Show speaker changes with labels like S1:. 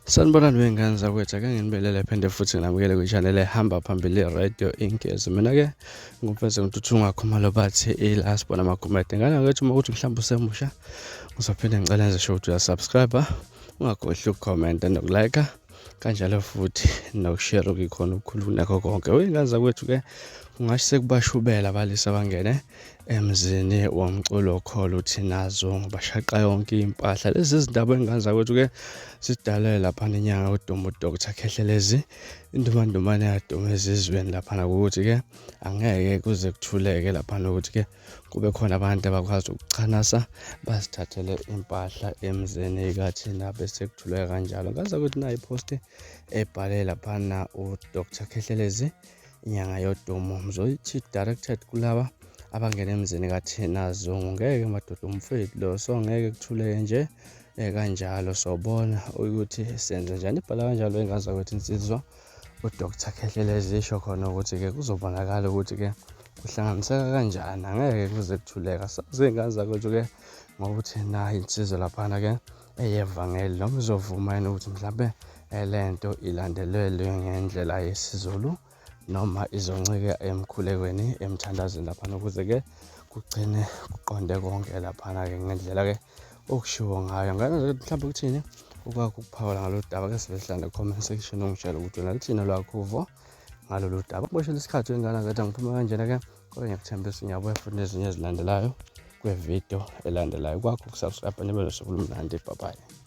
S1: Sanibonani wey'ngane zakwethu, ake nginibelele phinde futhi nginamukele kwi-channel ehamba phambili i-Radio Inkezi. Mina-ke ngumfeze ngintuthu Khumalo bathi ila sibona amagumede. Ngane ngakithi uma ukuthi mhlawumbe usemusha ngizophinde ngicela nje sho ukuthi uyasubscribe, ungakhohlwa ukukhomenta nokulike kanjalo futhi nokushare okuyikhona okukhulu kunakho konke. Wey'ngane zakwethu-ke kungasho sekubashubela abalisa abangene emzini womculo okholo uthi nazo bashaqa yonke impahla. Lezi zindaba engane zakwethu-ke zidalwe laphana inyanga udumo uDr Khehlelezi indumandumane yaduma ezizweni laphana ukuthi-ke angeke kuze kuthuleke laphana ukuthi-ke kube khona abantu abakwazi ukuchanasa bazithathele impahla emzini kathina bese kuthuleka kanjalo. Ngaza ukuthi nayi ipost ebhale laphana uDr Khehlelezi inyanga yodumo mzoyithi directed kulaba abangena emzini kathina Zungu. Ngeke madoda umfethu lo, so ngeke kuthuleke nje kanjalo, sobona ukuthi senze njani. Ibhala kanjalo ingane zakwethu insizwa uDr Khehlelezi isho khona ukuthi-ke kuzobonakala ukuthi-ke kuhlanganiseka kanjani, angeke kuze kuthuleka. Sazi iy'ngane zakwethu-ke ngokuthi nayo insizwa laphana-ke eyevangeli noma izovuma yini ukuthi mhlampe le nto ilandelelwe ngendlela yesiZulu noma izoncika emkhulekweni emthandazweni laphana ukuze-ke kugcine kuqonde konke laphana-ke ngendlela-ke okushiwo ngayo. Ngane mhlawumbe kuthini ukwakho ukuphawula ngalolu daba? Ke sibe sihlande comment section ungitshela ukuthi wena lithini olwakho uvo ngalolu daba. Kuboshela isikhathi wengane ngathi angiphuma kanjena-ke, kodwa ngiyakuthembisa ngiyabuya futhi nezinye ezilandelayo kwevidiyo elandelayo. Kwakho ukusubscribe, nibe nosuku olumnandi. Bye bye.